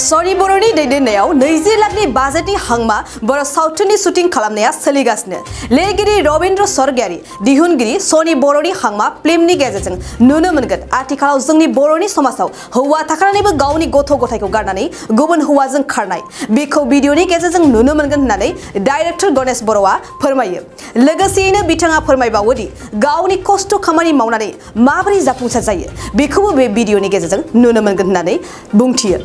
सनि बर'नि दैदेननायाव 20 लाखनि बाजेटनि हांमा बर' सावथुननि शुटिं खालामनाया सोलिगासिनो। लिरगिरि रबिन्द्र सरगियारि, दिहुनगिरि सनि बर'नि हांमा फिल्मनि गेजेरजों नुनो मोनगोन आथिखालाव जोंनि बर'नि समाजाव हौवा थाखानानैबो गावनि गथ' गथायखौ गारनानै गुबुन हौवाजों खारनाय बेखौ भिडिअनि गेजेरजों नुनो मोनगोन होननानै डाइरेक्टर गणेश बर'आ फोरमायो। लोगोसेयैनो बिथाङा फोरमायबावोदि गावनि खस्थ' खामानि मावनानै माबोरै जाफुंसार जायो बेखौबो बे भिडिअनि गेजेरजों नुनो मोनगोन होननानै बुंथियो।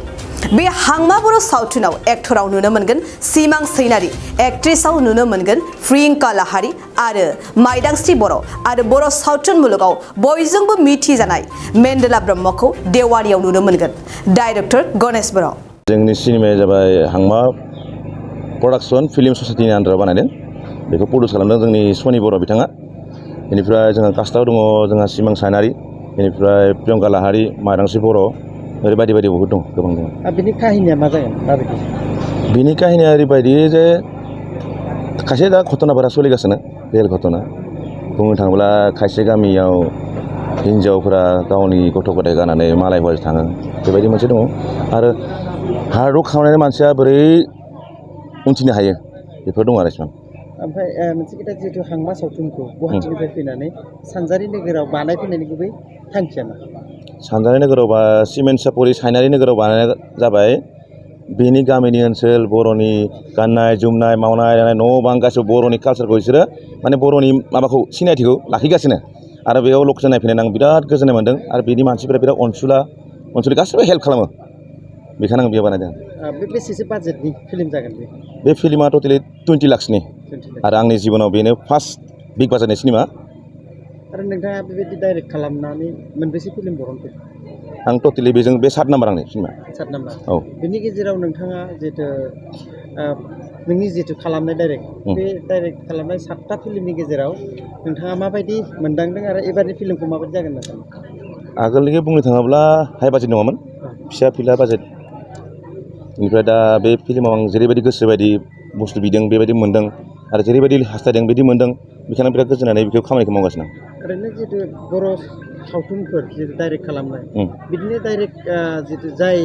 बे हांमा बर' सावथुनाव एक्टराव नुनो मोनगोन सिमां सैनारि, एक्ट्रेसाव नुनो मोनगोन प्रियंका लाहारी आरो माइदांस्रि बर' आरो बर' सावथुन मुलुगाव बयजोंबो मिथिजानाय मेन्देला ब्रह्मखौ देवानियाव नुनो मोनगोन। डाइरेक्टर गणेश बर'। जोंनि सिनेमाया जाबाय हांमा प्रडाक्सन फिल्म ससाइटिनि आन्दाराव बानायदों। बेखौ प्रडिउस खालामदों जोंनि सनि बर' बिथाङा। बेनिफ्राय जोंहा कास्टआव दङ जोंहा सिमां सैनारि, बेनिफ्राय प्रियंका लाहारी, माइदांस्रि बर' ओरैबायदि बायदि बहुद दं, गोबां दङ। बिनि काहिनिया मा जागोन माबायदि? बिनि काहिनिया ओरैबायदि जे खायसे दा घटनाफोरा सोलिगासिनो, रियेल घटना। बुंनो थाङोब्ला खायसे गामियाव हिन्जावफोरा गावनि गथ' गथाय गारनानै मालाय हौवाजों थाङो, बेबायदि मोनसे दङ। आरो हार्डवर्क खालामनानै मानसिया बोरै उनथिनो हायो बेफोर दं आरो इसेबां। ओमफ्राय मोनसे खोथा, जिहेतु हांमा सावथुनखौ गुवाहाटिनिफ्राय फैनानै सानजारि नोगोराव बानायफैनायनि गुबै थांखिया मा? सानजारि नोगोराव बा सिमेन्ट सापरि सायनारि नोगोराव बानायनाय जाबाय बेनि गामिनि ओनसोल, बर'नि गाननाय जोमनाय, मावनाय दांनाय, न' बां गासैबो बर'नि कालसारखौ बिसोरो माने बर'नि माबाखौ सिनायथिखौ लाखिगासिनो। आरो बेयाव लकेसन नायफैनानै आं बिराद गोजोननाय मोन्दों। आरो बिनि मानसिफोरा बिराद अनसुलि गासैबो हेल्प खालामो। बेखायनो आं बेयाव बानायदों। बे बेसेसो बाजेटनि फिल्म जागोन बे? बे फिल्मा टटेलि 20 लाखसनि। आरो आंनि जिबनाव बेनो फार्स्ट बिग बाजेटनि सिनेमा। आरो नोंथाङा बेबायदि डाइरेक्ट खालामनानै मोनबेसे फिल्म बरनखो? आं टटेलि बेजों बे 7 नाम्बार आंनि सिनेमा। 7 नाम्बार। औ। बेनि गेजेराव नोंथाङा जिहेतु नोंनि जिहेतु खालामनाय बे डाइरेक्ट खालामनाय 7टा फिल्मनि गेजेराव नोंथाङा माबायदि मोनदांदों आरो एबारनि फिल्मखौ माबायदि जागोन होनना सानो? आगोलनिखौ बुंनो थाङोब्ला हाइ बाजेट नङामोन, फिसा फिला बाजेट। बेनिफ्राय दा बे फिल्माव आं जेरैबायदि गोसो बायदि बुस्थु बिदों बेबायदि मोन्दों आरो जेरैबायदि हास्थायदों बिदि मोन्दों। बेखायनो बिराद गोजोननानै बेखौ खामानिखौ मावगासिनो आं। ओरैनो जिहेतु बर' सावथुनफोर जिहेतु डाइरेक्ट खालामनाय, बिदिनो डाइरेक्ट जिहेतु जाय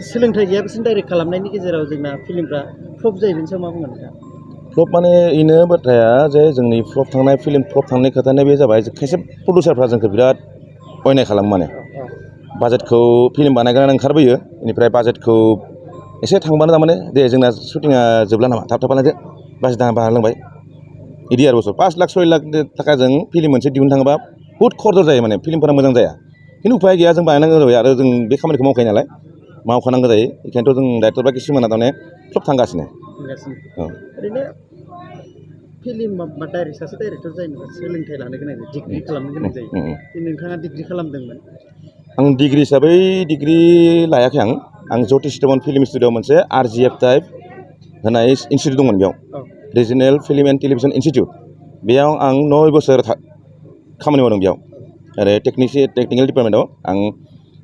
सोलोंथाइ गैया बिसोरनि डाइरेक्ट खालामनायनि गेजेराव जोंना फिल्मफ्रा फ्लप जायो, बेनि सायाव मा बुंगोन नोंथाङा? फ्लप माने बेनो बाथ्राया जे जोंनि फ्लप थांनाय फिल्म फ्लप थांनाय खोथाया बे जाबाय खायसे प्रडिउसारफ्रा जोंखौ बिराद अयनाय खालामो। माने बाजेटखौ फिल्म बानायग्रानो ओंखारबोयो, बेनिफ्राय बाजेटखौ एसे थांबानो थारमाने दे जोंना शुटिंआ जोबला नामा, थाब बानायदो, बाजेटआ बारा लोंबाय, बिदि आरो बुस्थु 5 लाख 6 लाख थाखाजों फिल्म मोनसे दिहुननो थाङोबा बुहुद खरद जायो। माने फिल्मफोरा मोजां जाया। खिन्थु उफाय गैया, जों बानायनांगौ जाबाय आरो जों बे खामानिखौ मावखायो नालाय मावखानांगौ जायो। बेखायनोथ' जों डाइरेक्टरफ्रा किसुमाना थारमाने फ्लप थांगासिनो। औ। ओरैनो फिल्म बा डाइरेक्ट सासे डाइरेक्टर जायोबा सोलोंथाइ लानो गोनां जायो, डिग्रि खालामनो गोनां जायो। नोंथाङा डिग्रि खालामदोंमोन? आं डिग्रि हिसाबै डिग्रि लायाखै। आं ज्यतिष दमन फिल्म स्टुडिअ'आव मोनसे RGF टाइप होनाय इनस्टिटिउट दंमोन, बेयाव regional film and television institute. बेयाव आं 9 बोसोर खामानि मावदों बेयाव। आरो टेकनिकेल डिपार्टमेन्टआव आं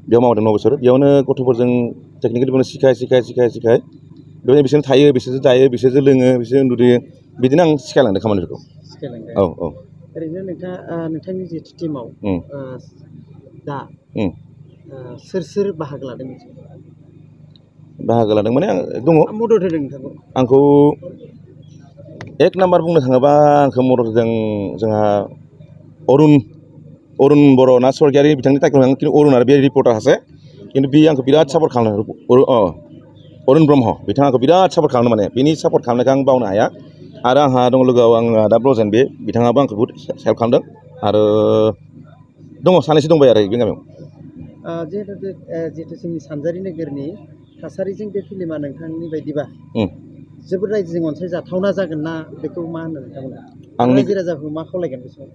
बेयाव मावदों 9 बोसोर। बेयावनो गथ'फोरजों टेकनिकेल डिपार्टमेन्ट सिखाय बेबायदिनो बिसोर थायो, बिसोरजों जायो, बिसोरजों लोङो, बिसोरजों उन्दुयो। बिदिनो आं सिखायलांदों खामानिफोरखौ। औ औ। ओरैनो नोंथांनि जिहेतु टिमाव दा सोर बाहागो लादों? बाहागो लादों माने आं दङ। मदद होदों नोंथांखौ? आंखौ 1 नाम्बार बुंनो थाङोबा आंखौ मदद होदों जोंहा अरुन बर' ना सरगियारि, बिथांनि टाइटेल आं खिन्थु अरुन आरो बे रिपर्टार सासे, खिन्थु बे आंखौ बिराद सापर्ट खालामदों। अरुन ब्रह्म बिथाङा आंखौ बिराद सापर्ट खालामदों। माने बिनि सापर्ट खालामनायखौ आं बावनो हाया। आरो आंहा दङ लोगोआव आंहा दा ब्रजेन, बिथाङाबो आंखौ बहुद हेल्प खालामदों। आरो दङ सानैसो दंबाय आरो बे गामियाव। जिहेतु जोंनि सानजारि नोगोरनि थासारिजों बे फिल्मा नोंथांनि बायदिबा जोबोद रायजोजों अनसायजाथावना जागोन ना, बेखौ मा होनो नोंथांमोना? रायजो राजाखौ मा खावलायगोन बे समाव?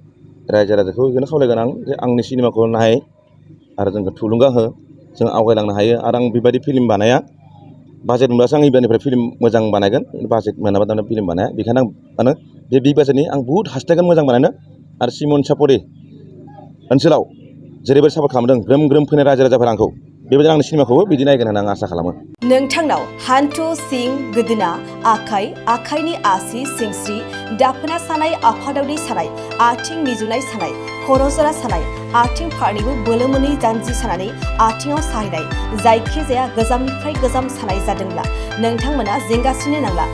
रायजो राजाखौ बेखौनो खावलायगोन आं जे आंनि सिनेमाखौ नाय आरो जोंखौ थुलुंगा हो, जों आवगायलांनो हायो। आरो आं बेबायदि फिल्म बानाया, बाजेट मोनबासो आं एबारनिफ्राय फिल्म मोजां बानायगोन। बाजेट मोनाबा दाना फिल्म बानाया। बेखायनो आं माने बे बिग बाजेटनि आं बुहुद हास्थायगोन मोजां बानायनो। आरो सिमन सापरि ओनसोलाव जेरैबायदि सापर्ट खालामदों, ग्रोम ग्रोम फैनाय रायजो राजाफोरा आंखौ बेबायदिनो आंनि सिनेमाखौबो बिदि नायगोन होनना आं आसा खालामो। नोंथांनाव हान्थु सिं गोदोना आखाइनि आसि सिंस्रि दाफोना सानाय आफादावनि सानाय आथिं मिजुनाय सानाय खर' जरा सानाय आथिं फारनैबो बोलो मोनै जानजि सानानै आथिङाव साहैनाय जायखिजाया गोजामनिफ्राय गोजाम सानाय जादोंब्ला नोंथांमोना जिंगासिनो नांला।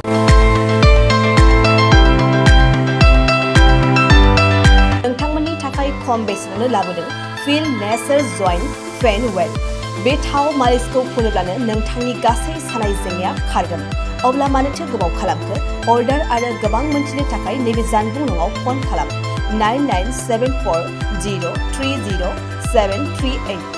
नोंथांमोननि थाखाय खम बेसेनावनो लाबोदों फिल नेचार जइन्ट फेन वेल। बे थाव मालिसखौ फुनोब्लानो नोंथांनि गासै सानाय जेंनाया खारगोन। अब्ला मानोथो गोबाव खालामखो? अर्डार आरो गोबां मोनथिनो थाखाय नैबे जानबुं नङाव फन खालाम 9974030738।